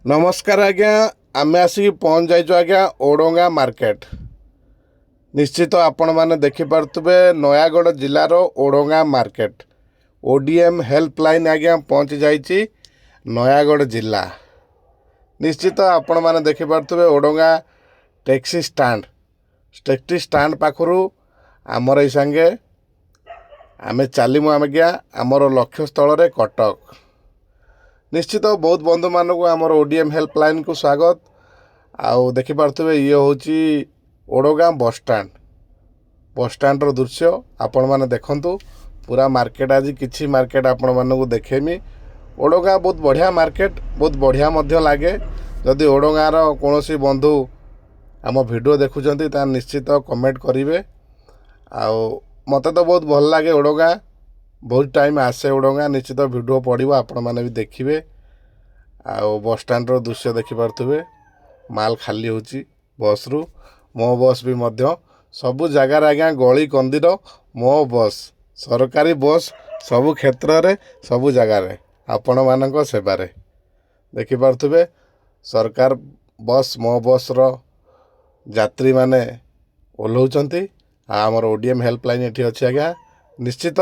ନମସ୍କାର ଆଜ୍ଞା, ଆମେ ଆସିକି ପହଞ୍ଚି ଯାଇଛୁ ଆଜ୍ଞା ଓଡଗାଁ ମାର୍କେଟ। ନିଶ୍ଚିତ ଆପଣମାନେ ଦେଖିପାରୁଥିବେ ନୟାଗଡ଼ ଜିଲ୍ଲାର ଓଡଗାଁ ମାର୍କେଟ। ODM helpline ଆଜ୍ଞା ପହଞ୍ଚି ଯାଇଛି ନୟାଗଡ଼ ଜିଲ୍ଲା। ନିଶ୍ଚିତ ଆପଣମାନେ ଦେଖିପାରୁଥିବେ Odagaon taxi stand. Taxi stand ପାଖରୁ ଆମର ଏଇ ସାଙ୍ଗେ ଆମେ ଚାଲିମୁ ଆଜ୍ଞା ଆମର ଲକ୍ଷ୍ୟସ୍ଥଳରେ କଟକ। ନିଶ୍ଚିତ ବହୁତ ବନ୍ଧୁମାନଙ୍କୁ ଆମର ODM ହେଲ୍ପଲାଇନ୍କୁ ସ୍ୱାଗତ। ଆଉ ଦେଖିପାରୁଥିବେ ଇଏ ହେଉଛି ଓଡ଼ଗାଁ ବସଷ୍ଟାଣ୍ଡ। ବସଷ୍ଟାଣ୍ଡର ଦୃଶ୍ୟ ଆପଣମାନେ ଦେଖନ୍ତୁ। ପୁରା ମାର୍କେଟ, ଆଜି କିଛି ମାର୍କେଟ ଆପଣମାନଙ୍କୁ ଦେଖେଇମି। ଓଡ଼ଗାଁ ବହୁତ ବଢ଼ିଆ ମାର୍କେଟ, ବହୁତ ବଢ଼ିଆ ମଧ୍ୟ ଲାଗେ। ଯଦି ଓଡ଼ଗାଁର କୌଣସି ବନ୍ଧୁ ଆମ ଭିଡ଼ିଓ ଦେଖୁଛନ୍ତି, ତାହେଲେ ନିଶ୍ଚିତ କମେଣ୍ଟ କରିବେ। ଆଉ ମୋତେ ତ ବହୁତ ଭଲ ଲାଗେ ଓଡ଼ଗାଁ, ବହୁତ ଟାଇମ୍ ଆସେ ଓଡ଼ଗାଁ। ନିଶ୍ଚିତ ଭିଡ଼ିଓ ପଡ଼ିବ, ଆପଣମାନେ ବି ଦେଖିବେ। ଆଉ ବସଷ୍ଟାଣ୍ଡର ଦୃଶ୍ୟ ଦେଖିପାରୁଥିବେ, ମାଲ ଖାଲି ହେଉଛି ବସ୍ରୁ। ମୋ ବସ୍ ବି ମଧ୍ୟ ସବୁ ଜାଗାରେ ଆଜ୍ଞା, ଗଳି କନ୍ଦିର ମୋ ବସ୍, ସରକାରୀ ବସ୍ ସବୁ କ୍ଷେତ୍ରରେ ସବୁ ଜାଗାରେ ଆପଣମାନଙ୍କ ସେବାରେ। ଦେଖିପାରୁଥିବେ ସରକାର ବସ୍ ମୋ ବସ୍ର ଯାତ୍ରୀମାନେ ଓହ୍ଲାଉଛନ୍ତି। ଆଉ ଆମର ODM helpline ଏଠି ଅଛି ଆଜ୍ଞା। ନିଶ୍ଚିତ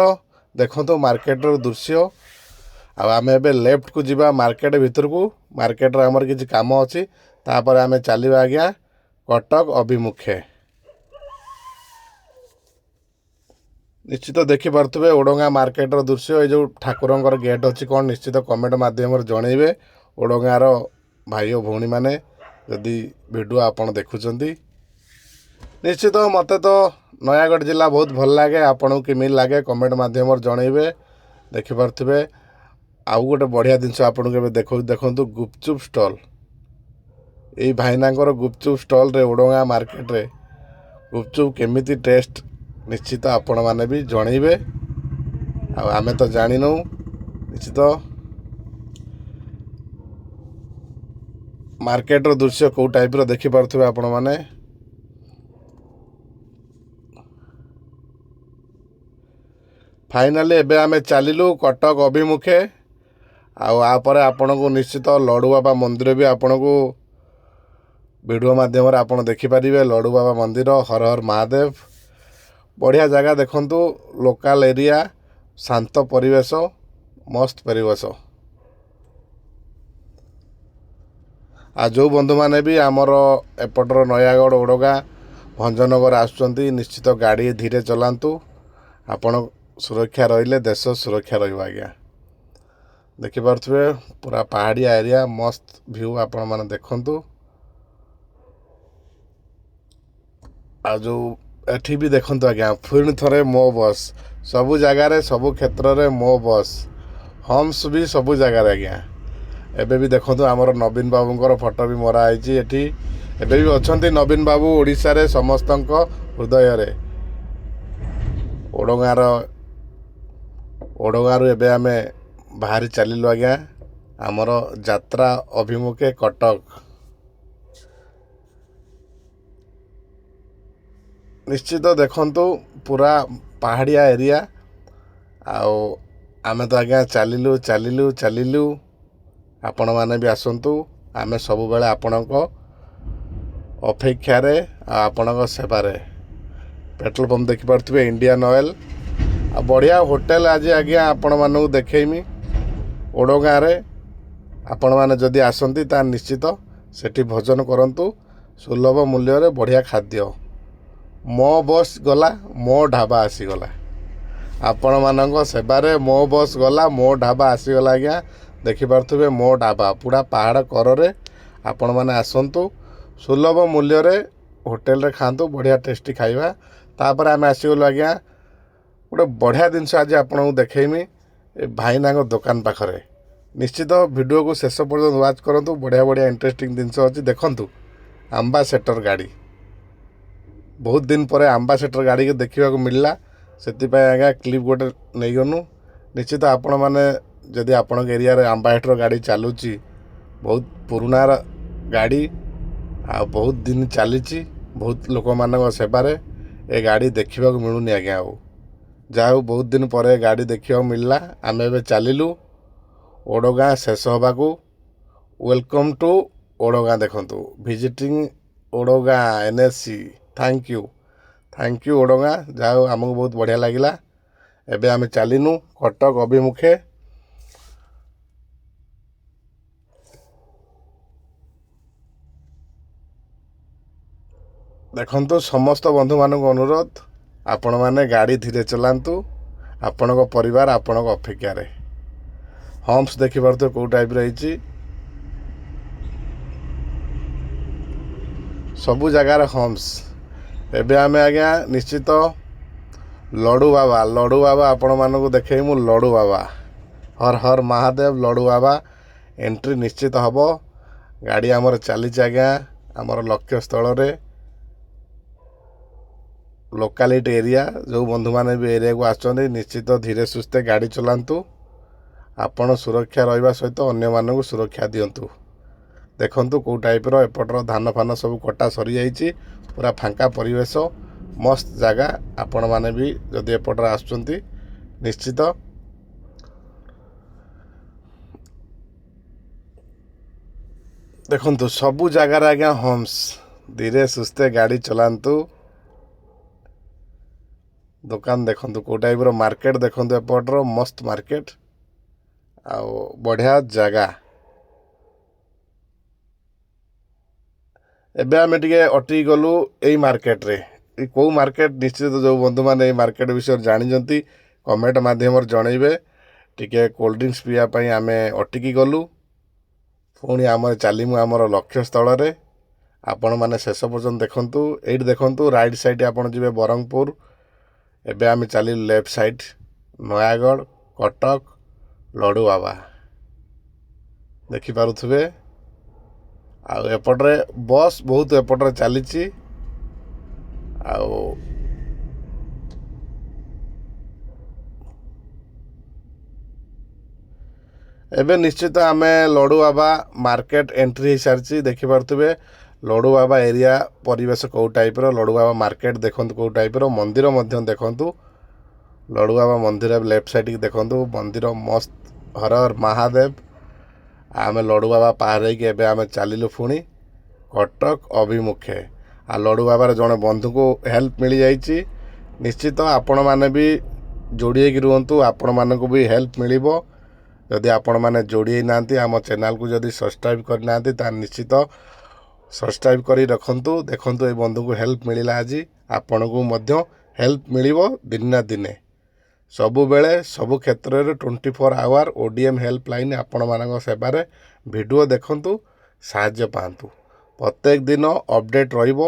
ଦେଖନ୍ତୁ ମାର୍କେଟର ଦୃଶ୍ୟ। ଆଉ ଆମେ ଏବେ ଲେଫ୍ଟକୁ ଯିବା ମାର୍କେଟ ଭିତରକୁ। ମାର୍କେଟରେ ଆମର କିଛି କାମ ଅଛି, ତାପରେ ଆମେ ଚାଲିବା ଆଜ୍ଞା କଟକ ଅଭିମୁଖେ। ନିଶ୍ଚିତ ଦେଖିପାରୁଥିବେ ଓଡ଼ଗାଁ ମାର୍କେଟର ଦୃଶ୍ୟ। ଏଇ ଯେଉଁ ଠାକୁରଙ୍କର ଗେଟ୍ ଅଛି କ'ଣ, ନିଶ୍ଚିତ କମେଣ୍ଟ ମାଧ୍ୟମରେ ଜଣେଇବେ ଓଡ଼ଗାଁର ଭାଇ ଓ ଭଉଣୀମାନେ, ଯଦି ଭିଡ଼ିଓ ଆପଣ ଦେଖୁଛନ୍ତି। ନିଶ୍ଚିତ ମୋତେ ତ ନୟାଗଡ଼ ଜିଲ୍ଲା ବହୁତ ଭଲ ଲାଗେ, ଆପଣଙ୍କୁ କେମିତି ଲାଗେ କମେଣ୍ଟ ମାଧ୍ୟମରେ ଜଣେଇବେ। ଦେଖିପାରୁଥିବେ ଆଉ ଗୋଟେ ବଢ଼ିଆ ଜିନିଷ ଆପଣଙ୍କୁ ଏବେ ଦେଖାଉଛି, ଦେଖନ୍ତୁ ଗୁପଚୁପ ଷ୍ଟଲ୍। ଏଇ ଭାଇନାଙ୍କର ଗୁପଚୁପ ଷ୍ଟଲ୍ରେ ଓଡ଼ଗାଁ ମାର୍କେଟରେ ଗୁପଚୁପ କେମିତି ଟେଷ୍ଟ, ନିଶ୍ଚିତ ଆପଣମାନେ ବି ଜଣେଇବେ। ଆଉ ଆମେ ତ ଜାଣିନୁ। ନିଶ୍ଚିତ ମାର୍କେଟର ଦୃଶ୍ୟ କେଉଁ ଟାଇପ୍ର ଦେଖିପାରୁଥିବେ ଆପଣମାନେ। ଫାଇନାଲି ଏବେ ଆମେ ଚାଲିଲୁ କଟକ ଅଭିମୁଖେ। ଆଉ ଆ ପରେ ଆପଣଙ୍କୁ ନିଶ୍ଚିତ ଲଡ଼ୁବାବା ମନ୍ଦିର ବି ଆପଣଙ୍କୁ ଭିଡ଼ିଓ ମାଧ୍ୟମରେ ଆପଣ ଦେଖିପାରିବେ। ଲଡ଼ୁବାବା ମନ୍ଦିର, ହର ହର ମହାଦେବ। ବଢ଼ିଆ ଜାଗା ଦେଖନ୍ତୁ, ଲୋକାଲ ଏରିଆ, ଶାନ୍ତ ପରିବେଶ, ମସ୍ତ ପରିବେଶ। ଆଉ ଯେଉଁ ବନ୍ଧୁମାନେ ବି ଆମର ଏପଟର ନୟାଗଡ଼, ଓଡ଼ଗାଁ, ଭଞ୍ଜନଗର ଆସୁଛନ୍ତି, ନିଶ୍ଚିତ ଗାଡ଼ି ଧୀରେ ଚଲାନ୍ତୁ। ଆପଣ ସୁରକ୍ଷା ରହିଲେ ଦେଶ ସୁରକ୍ଷା ରହିବ ଆଜ୍ଞା। ଦେଖିପାରୁଥିବେ ପୁରା ପାହାଡ଼ିଆ ଏରିଆ, ମସ୍ତ ଭ୍ୟୁ ଆପଣମାନେ ଦେଖନ୍ତୁ। ଆଉ ଯେଉଁ ଏଠି ବି ଦେଖନ୍ତୁ ଆଜ୍ଞା, ପୁଣି ଥରେ ମୋ ବସ୍। ସବୁ ଜାଗାରେ ସବୁ କ୍ଷେତ୍ରରେ ମୋ ବସ୍, ହମ୍ସ ବି ସବୁ ଜାଗାରେ ଆଜ୍ଞା। ଏବେ ବି ଦେଖନ୍ତୁ ଆମର ନବୀନ ବାବୁଙ୍କର ଫଟୋ ବି ମରା ହେଇଛି ଏଠି। ଏବେ ବି ଅଛନ୍ତି ନବୀନ ବାବୁ ଓଡ଼ିଶାରେ ସମସ୍ତଙ୍କ ହୃଦୟରେ। ଓଡ଼ଗାଁର ଓଡ଼ଗାଁରୁ ଏବେ ଆମେ ବାହାରି ଚାଲିଲୁ ଆଜ୍ଞା ଆମର ଯାତ୍ରା ଅଭିମୁଖେ କଟକ। ନିଶ୍ଚିତ ଦେଖନ୍ତୁ ପୁରା ପାହାଡ଼ିଆ ଏରିଆ। ଆଉ ଆମେ ତ ଆଜ୍ଞା ଚାଲିଲୁ ଚାଲିଲୁ ଚାଲିଲୁ। ଆପଣମାନେ ବି ଆସନ୍ତୁ, ଆମେ ସବୁବେଳେ ଆପଣଙ୍କ ଅପେକ୍ଷାରେ ଆଉ ଆପଣଙ୍କ ସେବାରେ। ପେଟ୍ରୋଲ ପମ୍ପ ଦେଖିପାରୁଥିବେ, ଇଣ୍ଡିଆନ୍ ଅଏଲ୍। ଆଉ ବଢ଼ିଆ ହୋଟେଲ ଆଜି ଆଜ୍ଞା ଆପଣମାନଙ୍କୁ ଦେଖେଇମି ଓଡ଼ଗାଁରେ। ଆପଣମାନେ ଯଦି ଆସନ୍ତି, ତାହେଲେ ନିଶ୍ଚିତ ସେଠି ଭୋଜନ କରନ୍ତୁ, ସୁଲଭ ମୂଲ୍ୟରେ ବଢ଼ିଆ ଖାଦ୍ୟ। ମୋ ବସ୍ ଗଲା, ମୋ ଢାବା ଆସିଗଲା। ଆପଣମାନଙ୍କ ସେବାରେ ମୋ ବସ୍ ଗଲା, ମୋ ଢାବା ଆସିଗଲା ଆଜ୍ଞା। ଦେଖିପାରୁଥିବେ ମୋ ଢାବା ପୁରା ପାହାଡ଼ କରରେ। ଆପଣମାନେ ଆସନ୍ତୁ, ସୁଲଭ ମୂଲ୍ୟରେ ହୋଟେଲରେ ଖାଆନ୍ତୁ ବଢ଼ିଆ ଟେଷ୍ଟି ଖାଇବା। ତାପରେ ଆମେ ଆସିଗଲୁ ଆଜ୍ଞା, ଗୋଟେ ବଢ଼ିଆ ଜିନିଷ ଆଜି ଆପଣଙ୍କୁ ଦେଖେଇମି ଏ ଭାଇନାଙ୍କ ଦୋକାନ ପାଖରେ। ନିଶ୍ଚିତ ଭିଡ଼ିଓକୁ ଶେଷ ପର୍ଯ୍ୟନ୍ତ ୱାଚ୍ କରନ୍ତୁ, ବଢ଼ିଆ ବଢ଼ିଆ ଇଣ୍ଟରେଷ୍ଟିଂ ଜିନିଷ ଅଛି। ଦେଖନ୍ତୁ ଆମ୍ବାସେଟର ଗାଡ଼ି। ବହୁତ ଦିନ ପରେ ଆମ୍ବାସେଟର ଗାଡ଼ିକି ଦେଖିବାକୁ ମିଳିଲା, ସେଥିପାଇଁ ଆଜ୍ଞା କ୍ଲିପ୍ ଗୋଟେ ନେଇଗନୁ। ନିଶ୍ଚିତ ଆପଣମାନେ ଯଦି ଆପଣଙ୍କ ଏରିଆରେ ଆମ୍ବାସେଟର ଗାଡ଼ି ଚାଲୁଛି, ବହୁତ ପୁରୁଣା ଗାଡ଼ି ଆଉ ବହୁତ ଦିନ ଚାଲିଛି ବହୁତ ଲୋକମାନଙ୍କ ସେବାରେ, ଏ ଗାଡ଼ି ଦେଖିବାକୁ ମିଳୁନି ଆଜ୍ଞା। ଆଉ ଯାହା ହଉ, ବହୁତ ଦିନ ପରେ ଗାଡ଼ି ଦେଖିବାକୁ ମିଳିଲା। ଆମେ ଏବେ ଚାଲିଲୁ ଓଡ଼ଗାଁ ଶେଷ ହେବାକୁ। Welcome to Odagaon. ଦେଖନ୍ତୁ, visiting Odagaon NAC. Thank you, thank you Odagaon. ଯାହା ହଉ, ଆମକୁ ବହୁତ ବଢ଼ିଆ ଲାଗିଲା। ଏବେ ଆମେ ଚାଲିନୁ କଟକ ଅଭିମୁଖେ। ଦେଖନ୍ତୁ, ସମସ୍ତ ବନ୍ଧୁମାନଙ୍କୁ ଅନୁରୋଧ, ଆପଣମାନେ ଗାଡ଼ି ଧୀରେ ଚଲାନ୍ତୁ। ଆପଣଙ୍କ ପରିବାର ଆପଣଙ୍କ ଅପେକ୍ଷାରେ। ହମ୍ପସ୍ ଦେଖିପାରୁଥିବେ କେଉଁ ଟାଇପ୍ର ହେଇଛି। ସବୁ ଜାଗାରେ ହମ୍ପସ୍। ଏବେ ଆମେ ଆଜ୍ଞା ନିଶ୍ଚିତ ଲଡ଼ୁ ବାବା, ଲଡ଼ୁ ବାବା ଆପଣମାନଙ୍କୁ ଦେଖେଇ ମୁଁ। ଲଡ଼ୁ ବାବା, ହର ହର ମହାଦେବ। ଲଡ଼ୁ ବାବା ଏଣ୍ଟ୍ରି ନିଶ୍ଚିତ ହେବ। ଗାଡ଼ି ଆମର ଚାଲିଛି ଆଜ୍ଞା ଆମର ଲକ୍ଷ୍ୟସ୍ଥଳରେ। ଲୋକାଲିଟି ଏରିଆ, ଯେଉଁ ବନ୍ଧୁମାନେ ବି ଏରିଆକୁ ଆସୁଛନ୍ତି, ନିଶ୍ଚିତ ଧୀରେ ସୁସ୍ଥେ ଗାଡ଼ି ଚଲାନ୍ତୁ। ଆପଣ ସୁରକ୍ଷା ରହିବା ସହିତ ଅନ୍ୟମାନଙ୍କୁ ସୁରକ୍ଷା ଦିଅନ୍ତୁ। ଦେଖନ୍ତୁ କେଉଁ ଟାଇପ୍ର ଏପଟର ଧାନ ଫାନ ସବୁ କଟା ସରିଯାଇଛି, ପୁରା ଫାଙ୍କା ପରିବେଶ, ମସ୍ତ ଜାଗା। ଆପଣମାନେ ବି ଯଦି ଏପଟରେ ଆସୁଛନ୍ତି, ନିଶ୍ଚିତ ଦେଖନ୍ତୁ, ସବୁ ଜାଗାରେ ଆଜ୍ଞା ହମ୍ପସ୍। ଧୀରେ ସୁସ୍ଥେ ଗାଡ଼ି ଚଲାନ୍ତୁ। ଦୋକାନ ଦେଖନ୍ତୁ କେଉଁ ଟାଇପ୍ର, ମାର୍କେଟ ଦେଖନ୍ତୁ ଏପଟର, ମସ୍ତ ମାର୍କେଟ ଆଉ ବଢ଼ିଆ ଜାଗା। ଏବେ ଆମେ ଟିକେ ଅଟକି ଗଲୁ ଏଇ ମାର୍କେଟରେ। ଏଇ କେଉଁ ମାର୍କେଟ? ନିଶ୍ଚିତ ଯେଉଁ ବନ୍ଧୁମାନେ ଏଇ ମାର୍କେଟ ବିଷୟରେ ଜାଣିଛନ୍ତି, କମେଣ୍ଟ ମାଧ୍ୟମରେ ଜଣେଇବେ। ଟିକେ କୋଲ୍ଡ ଡ୍ରିଙ୍କସ୍ ପିଇବା ପାଇଁ ଆମେ ଅଟକି ଗଲୁ। ପୁଣି ଆମେ ଚାଲିମୁ ଆମର ଲକ୍ଷ୍ୟସ୍ଥଳରେ। ଆପଣମାନେ ଶେଷ ପର୍ଯ୍ୟନ୍ତ ଦେଖନ୍ତୁ। ଏଇଠି ଦେଖନ୍ତୁ, ରାଇଟ୍ ସାଇଡ଼୍ ଆପଣ ଯିବେ ବ୍ରହ୍ମପୁର। ଏବେ ଆମେ ଚାଲିଲୁ ଲେଫ୍ଟ ସାଇଡ଼୍, ନୟାଗଡ଼, କଟକ, ଲଡ଼ୁ ବାବା ଦେଖିପାରୁଥିବେ। ଆଉ ଏପଟରେ ବସ୍ ବହୁତ ଏପଟରେ ଚାଲିଛି। ଆଉ ଏବେ ନିଶ୍ଚିତ ଆମେ ଲଡ଼ୁ ବାବା ମାର୍କେଟ ଏଣ୍ଟ୍ରି ହେଇସାରିଛି। ଦେଖିପାରୁଥିବେ ଲଡ଼ୁ ବାବା ଏରିଆ ପରିବେଶ କେଉଁ ଟାଇପ୍ର। ଲଡ଼ୁ ବାବା ମାର୍କେଟ ଦେଖନ୍ତୁ କେଉଁ ଟାଇପ୍ର, ମନ୍ଦିର ମଧ୍ୟ ଦେଖନ୍ତୁ। ଲଡ଼ୁ ବାବା ମନ୍ଦିର ଲେଫ୍ଟ ସାଇଡ଼୍କି ଦେଖନ୍ତୁ ମନ୍ଦିର, ମସ୍ତ। ହର ହର ମହାଦେବ। ଆମେ ଲଡ଼ୁ ବାବା ପାର ହେଇକି ଏବେ ଆମେ ଚାଲିଲୁ ପୁଣି କଟକ ଅଭିମୁଖେ। ଆଉ ଲଡ଼ୁ ବାବାର ଜଣେ ବନ୍ଧୁକୁ ହେଲ୍ପ ମିଳିଯାଇଛି। ନିଶ୍ଚିତ ଆପଣମାନେ ବି ଯୋଡ଼ି ହେଇକି ରୁହନ୍ତୁ, ଆପଣମାନଙ୍କୁ ବି ହେଲ୍ପ ମିଳିବ। ଯଦି ଆପଣମାନେ ଯୋଡ଼ି ହେଇନାହାନ୍ତି, ଆମ ଚ୍ୟାନେଲକୁ ଯଦି ସବସ୍କ୍ରାଇବ୍ କରିନାହାନ୍ତି, ତାହେଲେ ନିଶ୍ଚିତ ସବସ୍କ୍ରାଇବ୍ କରି ରଖନ୍ତୁ। ଦେଖନ୍ତୁ, ଏ ବନ୍ଧୁକୁ ହେଲ୍ପ ମିଳିଲା ଆଜି, ଆପଣଙ୍କୁ ମଧ୍ୟ ହେଲ୍ପ ମିଳିବ ଦିନେ ନା ଦିନେ। ସବୁବେଳେ ସବୁ କ୍ଷେତ୍ରରେ 24 hour ODM helpline ଆପଣମାନଙ୍କ ସେବାରେ। ଭିଡ଼ିଓ ଦେଖନ୍ତୁ, ସାହାଯ୍ୟ ପାଆନ୍ତୁ। ପ୍ରତ୍ୟେକ ଦିନ ଅପଡ଼େଟ୍ ରହିବ।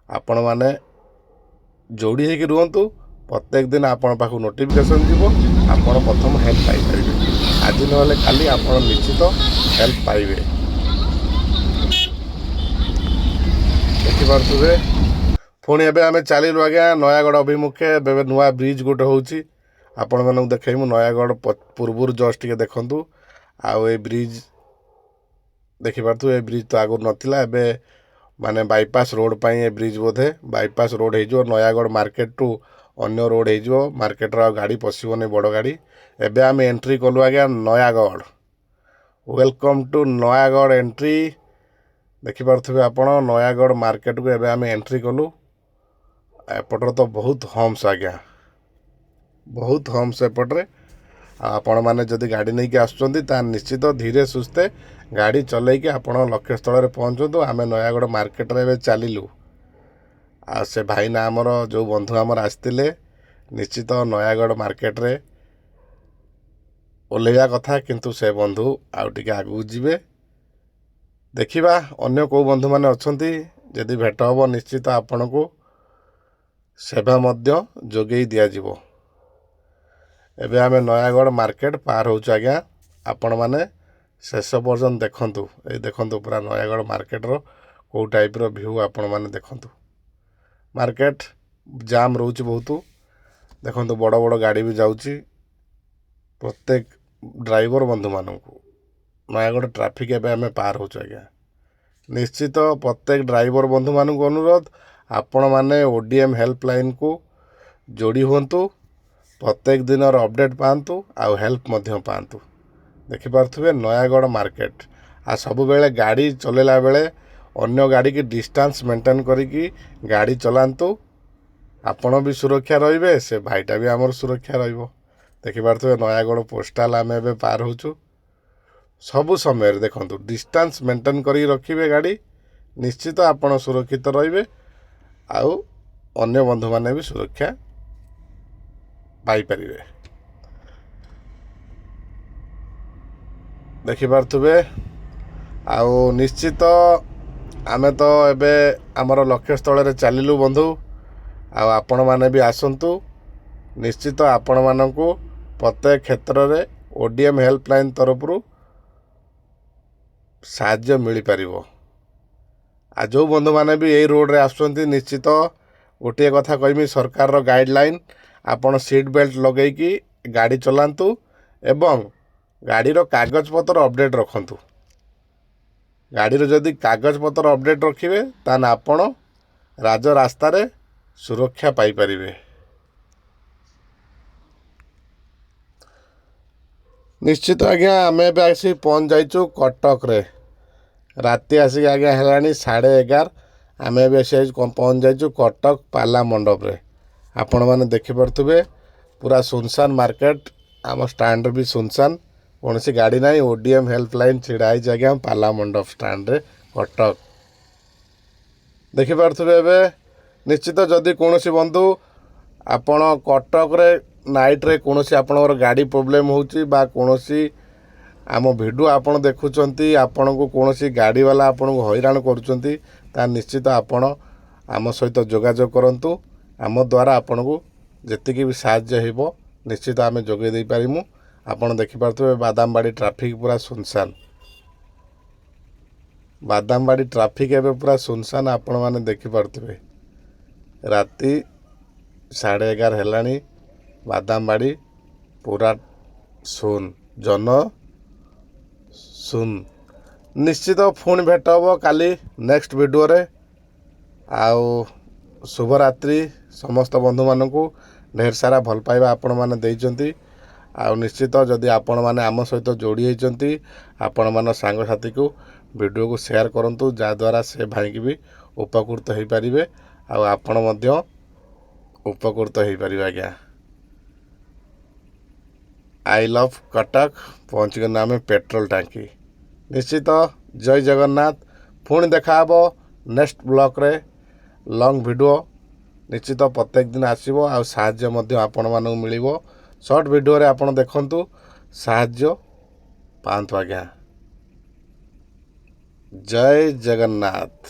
ଆପଣମାନେ ଯୋଡ଼ି ହେଇକି ରୁହନ୍ତୁ। ପ୍ରତ୍ୟେକ ଦିନ ଆପଣଙ୍କ ପାଖକୁ ନୋଟିଫିକେସନ୍ ଯିବ, ଆପଣ ପ୍ରଥମ ହେଲ୍ପ ପାଇପାରିବେ। ଆଜି ନହେଲେ କାଲି ଆପଣ ନିଶ୍ଚିତ ହେଲ୍ପ ପାଇବେ। ଦେଖିପାରୁଥିବେ, ପୁଣି ଏବେ ଆମେ ଚାଲିଲୁ ଆଜ୍ଞା ନୟାଗଡ଼ ଅଭିମୁଖେ। ଏବେ ନୂଆ ବ୍ରିଜ୍ ଗୋଟେ ହେଉଛି, ଆପଣମାନଙ୍କୁ ଦେଖେଇବୁ। ନୟାଗଡ଼ ପୂର୍ବରୁ ଜଷ୍ଟ ଟିକେ ଦେଖନ୍ତୁ। ଆଉ ଏଇ ବ୍ରିଜ୍ ଦେଖିପାରୁଥିବେ, ଏ ବ୍ରିଜ୍ ତ ଆଗରୁ ନଥିଲା। ଏବେ ମାନେ ବାଇପାସ୍ ରୋଡ଼ ପାଇଁ ଏ ବ୍ରିଜ୍ ବୋଧେ। ବାଇପାସ୍ ରୋଡ଼ ହେଇଯିବ, ନୟାଗଡ଼ ମାର୍କେଟରୁ ଅନ୍ୟ ରୋଡ଼ ହେଇଯିବ। ମାର୍କେଟର ଆଉ ଗାଡ଼ି ପଶିବନି, ବଡ଼ ଗାଡ଼ି। ଏବେ ଆମେ ଏଣ୍ଟ୍ରି କଲୁ ଆଜ୍ଞା Nayagarh. Welcome to Nayagarh entry. ଦେଖିପାରୁଥିବେ ଆପଣ, ନୟାଗଡ଼ ମାର୍କେଟକୁ ଏବେ ଆମେ ଏଣ୍ଟ୍ରି କଲୁ। ଏପଟରେ ତ ବହୁତ ହମ୍ପସ୍ ଆଜ୍ଞା, ବହୁତ ହମ୍ପସ୍ ଏପଟରେ। ଆଉ ଆପଣମାନେ ଯଦି ଗାଡ଼ି ନେଇକି ଆସୁଛନ୍ତି, ତାହେଲେ ନିଶ୍ଚିତ ଧୀରେ ସୁସ୍ଥେ ଗାଡ଼ି ଚଲେଇକି ଆପଣ ଲକ୍ଷ୍ୟସ୍ଥଳରେ ପହଞ୍ଚନ୍ତୁ। ଆମେ ନୟାଗଡ଼ ମାର୍କେଟରେ ଏବେ ଚାଲିଲୁ। ଆଉ ସେ ଭାଇନା ଆମର, ଯେଉଁ ବନ୍ଧୁ ଆମର ଆସିଥିଲେ, ନିଶ୍ଚିତ ନୟାଗଡ଼ ମାର୍କେଟରେ ଓହ୍ଲେଇବା କଥା, କିନ୍ତୁ ସେ ବନ୍ଧୁ ଆଉ ଟିକେ ଆଗକୁ ଯିବେ। ଦେଖିବା ଅନ୍ୟ କେଉଁ ବନ୍ଧୁମାନେ ଅଛନ୍ତି। ଯଦି ଭେଟ ହେବ, ନିଶ୍ଚିତ ଆପଣଙ୍କୁ ସେବା ମଧ୍ୟ ଯୋଗେଇ ଦିଆଯିବ। ଏବେ ଆମେ ନୟାଗଡ଼ ମାର୍କେଟ ପାର ହେଉଛୁ ଆଜ୍ଞା। ଆପଣମାନେ ଶେଷ ପର୍ଯ୍ୟନ୍ତ ଦେଖନ୍ତୁ। ଏଇ ଦେଖନ୍ତୁ, ପୁରା ନୟାଗଡ଼ ମାର୍କେଟର କେଉଁ ଟାଇପ୍ର ଭ୍ୟୁ ଆପଣମାନେ ଦେଖନ୍ତୁ। ମାର୍କେଟ ଜାମ୍ ରହୁଛି ବହୁତ। ଦେଖନ୍ତୁ, ବଡ଼ ବଡ଼ ଗାଡ଼ି ବି ଯାଉଛି। ପ୍ରତ୍ୟେକ ଡ୍ରାଇଭର ବନ୍ଧୁମାନଙ୍କୁ, ନୟାଗଡ଼ ଟ୍ରାଫିକ୍ ଏବେ ଆମେ ପାର ହେଉଛୁ ଆଜ୍ଞା। ନିଶ୍ଚିତ ପ୍ରତ୍ୟେକ ଡ୍ରାଇଭର ବନ୍ଧୁମାନଙ୍କୁ ଅନୁରୋଧ, ଆପଣମାନେ ODM ହେଲ୍ପଲାଇନ୍କୁ ଯୋଡ଼ି ହୁଅନ୍ତୁ, ପ୍ରତ୍ୟେକ ଦିନର ଅପଡ଼େଟ୍ ପାଆନ୍ତୁ ଆଉ ହେଲ୍ପ ମଧ୍ୟ ପାଆନ୍ତୁ। ଦେଖିପାରୁଥିବେ ନୟାଗଡ଼ ମାର୍କେଟ। ଆଉ ସବୁବେଳେ ଗାଡ଼ି ଚଲେଇଲା ବେଳେ ଅନ୍ୟ ଗାଡ଼ିକି ଡିଷ୍ଟାନ୍ସ ମେଣ୍ଟେନ୍ କରିକି ଗାଡ଼ି ଚଲାନ୍ତୁ। ଆପଣ ବି ସୁରକ୍ଷା ରହିବେ, ସେ ଭାଇଟା ବି ଆମର ସୁରକ୍ଷା ରହିବ। ଦେଖିପାରୁଥିବେ, ନୟାଗଡ଼ ପୋଷ୍ଟାଲ ଆମେ ଏବେ ପାର ହେଉଛୁ। ସବୁ ସମୟରେ ଦେଖନ୍ତୁ, ଡିଷ୍ଟାନ୍ସ ମେଣ୍ଟେନ୍ କରିକି ରଖିବେ ଗାଡ଼ି, ନିଶ୍ଚିତ ଆପଣ ସୁରକ୍ଷିତ ରହିବେ ଆଉ ଅନ୍ୟ ବନ୍ଧୁମାନେ ବି ସୁରକ୍ଷା ପାଇପାରିବେ। ଦେଖିପାରୁଥିବେ, ଆଉ ନିଶ୍ଚିତ ଆମେ ତ ଏବେ ଆମର ଲକ୍ଷ୍ୟସ୍ଥଳରେ ଚାଲିଲୁ ବନ୍ଧୁ। ଆଉ ଆପଣମାନେ ବି ଆସନ୍ତୁ, ନିଶ୍ଚିତ ଆପଣମାନଙ୍କୁ ପ୍ରତ୍ୟେକ କ୍ଷେତ୍ରରେ ODM helpline ତରଫରୁ ସାହାଯ୍ୟ ମିଳିପାରିବ। ଆଉ ଯେଉଁ ବନ୍ଧୁମାନେ ବି ଏଇ ରୋଡ଼ରେ ଆସୁଛନ୍ତି, ନିଶ୍ଚିତ ଗୋଟିଏ କଥା କହିବି, ସରକାରର ଗାଇଡ଼ଲାଇନ୍, ଆପଣ ସିଟ୍ ବେଲ୍ଟ ଲଗେଇକି ଗାଡ଼ି ଚଲାନ୍ତୁ ଏବଂ ଗାଡ଼ିର କାଗଜପତ୍ର ଅପଡ଼େଟ୍ ରଖନ୍ତୁ। ଗାଡ଼ିର ଯଦି କାଗଜପତ୍ର ଅପଡ଼େଟ୍ ରଖିବେ, ତାହେଲେ ଆପଣ ରାଜରାସ୍ତାରେ ସୁରକ୍ଷା ପାଇପାରିବେ। ନିଶ୍ଚିତ ଆଜ୍ଞା, ଆମେ ଏବେ ଆସିକି ପହଞ୍ଚି ଯାଇଛୁ କଟକରେ। ରାତି ଆସିକି ଆଜ୍ଞା ହେଲାଣି 11:30। ଆମେ ଏବେ ଆସି ପହଞ୍ଚି ଯାଇଛୁ କଟକ ପାଲା ମଣ୍ଡପରେ। ଆପଣମାନେ ଦେଖିପାରୁଥିବେ, ପୁରା ସୁନସାନ ମାର୍କେଟ। ଆମ ଷ୍ଟାଣ୍ଡରେ ବି ସୁନସାନ, କୌଣସି ଗାଡ଼ି ନାହିଁ। ODM helpline ଛିଡ଼ା ହେଇଛି ଆଜ୍ଞା ପାଲା ମଣ୍ଡପ ଷ୍ଟାଣ୍ଡରେ, କଟକ। ଦେଖିପାରୁଥିବେ ଏବେ। ନିଶ୍ଚିତ ଯଦି କୌଣସି ବନ୍ଧୁ ଆପଣ କଟକରେ ନାଇଟ୍ରେ କୌଣସି ଆପଣଙ୍କର ଗାଡ଼ି ପ୍ରୋବ୍ଲେମ୍ ହେଉଛି ବା କୌଣସି ଆମ ଭିଡ଼ିଓ ଆପଣ ଦେଖୁଛନ୍ତି, ଆପଣଙ୍କୁ କୌଣସି ଗାଡ଼ିବାଲା ଆପଣଙ୍କୁ ହଇରାଣ କରୁଛନ୍ତି, ତା ନିଶ୍ଚିତ ଆପଣ ଆମ ସହିତ ଯୋଗାଯୋଗ କରନ୍ତୁ। ଆମ ଦ୍ୱାରା ଆପଣଙ୍କୁ ଯେତିକି ବି ସାହାଯ୍ୟ ହେବ, ନିଶ୍ଚିତ ଆମେ ଯୋଗାଇ ଦେଇପାରିବୁ। ଆପଣ ଦେଖିପାରୁଥିବେ, ବାଦାମବାଡ଼ି ଟ୍ରାଫିକ୍ ପୁରା ସୁନସାନ। ବାଦାମବାଡ଼ି ଟ୍ରାଫିକ୍ ଏବେ ପୁରା ସୁନସାନ, ଆପଣମାନେ ଦେଖିପାରୁଥିବେ। ରାତି 11:30 ହେଲାଣି, ବାଦାମବାଡ଼ି ପୁରା ଶୂନ, ଜନ ଶୂନ। ନିଶ୍ଚିତ ପୁଣି ଭେଟ ହେବ କାଲି ନେକ୍ସଟ ଭିଡ଼ିଓରେ। ଆଉ ଶୁଭରାତ୍ରି ସମସ୍ତ ବନ୍ଧୁମାନଙ୍କୁ। ଢେର ସାରା ଭଲ ପାଇବା ଆପଣମାନେ ଦେଇଛନ୍ତି। ଆଉ ନିଶ୍ଚିତ ଯଦି ଆପଣମାନେ ଆମ ସହିତ ଯୋଡ଼ି ହେଇଛନ୍ତି, ଆପଣମାନ ସାଙ୍ଗସାଥିକୁ ଭିଡ଼ିଓକୁ ସେୟାର କରନ୍ତୁ, ଯାହାଦ୍ୱାରା ସେ ଭାଇକି ବି ଉପକୃତ ହେଇପାରିବେ ଆଉ ଆପଣ ମଧ୍ୟ ଉପକୃତ ହେଇପାରିବେ ଆଜ୍ଞା। I love Cuttack. ପହଞ୍ଚିଗଲେ ଆମେ ପେଟ୍ରୋଲ ଟାଙ୍କି। ନିଶ୍ଚିତ ଜୟ ଜଗନ୍ନାଥ। ପୁଣି ଦେଖାହେବ ନେକ୍ସଟ ବ୍ଲଗ୍ରେ। ଲଙ୍ଗ୍ ଭିଡ଼ିଓ ନିଶ୍ଚିତ ପ୍ରତ୍ୟେକ ଦିନ ଆସିବ ଆଉ ସାହାଯ୍ୟ ମଧ୍ୟ ଆପଣମାନଙ୍କୁ ମିଳିବ। ସର୍ଟ ଭିଡ଼ିଓରେ ଆପଣ ଦେଖନ୍ତୁ, ସାହାଯ୍ୟ ପାଆନ୍ତୁ ଆଜ୍ଞା। ଜୟ ଜଗନ୍ନାଥ।